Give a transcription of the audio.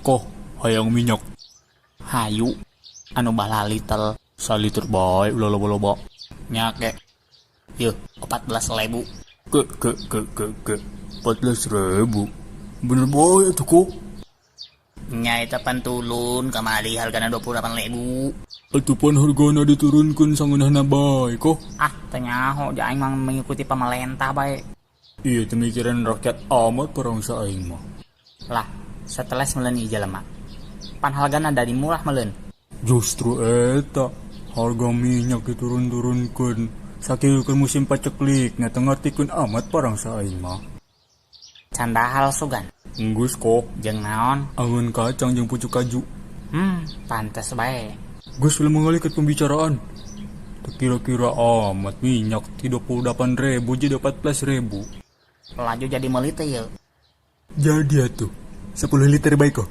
Koh, hayang minyak? Hayu, anu balalitel. Saliter bae, ulah loba-loba. Nya ke. Yeuh, 14.000. Ke 14.000. Bener bae atuh, Koh. Nya, eta pan turun kamari hargana 28.000. Atuh pan hargana diturunkeun sangeunahna bae, Koh. Ah, teu nyaho, ja aing mah mengikuti pemerintah bae. Iya, teu mikiran rakyat amat parangsa aing mah. Lah, setelah meuleun ieu jelema. Pan hargana dari murah meuleun. Justru eta harga minyak diturun-turunkeun sakieu keur musim paceklik nya, teu ngartikeun amat parangsa aing mah. Can dahar sugan? Enggeus, Koh. Jeung naon? Angeun kacang jeung pucuk kaju. Pantes bae. Geus, ulah mengalihkan pembicaraan. Teu kira-kira amat minyak ti 28.000 jadi 14.000. Laju jadi meuli teh ieu? Jadi atuh 10 liter bae, Koh.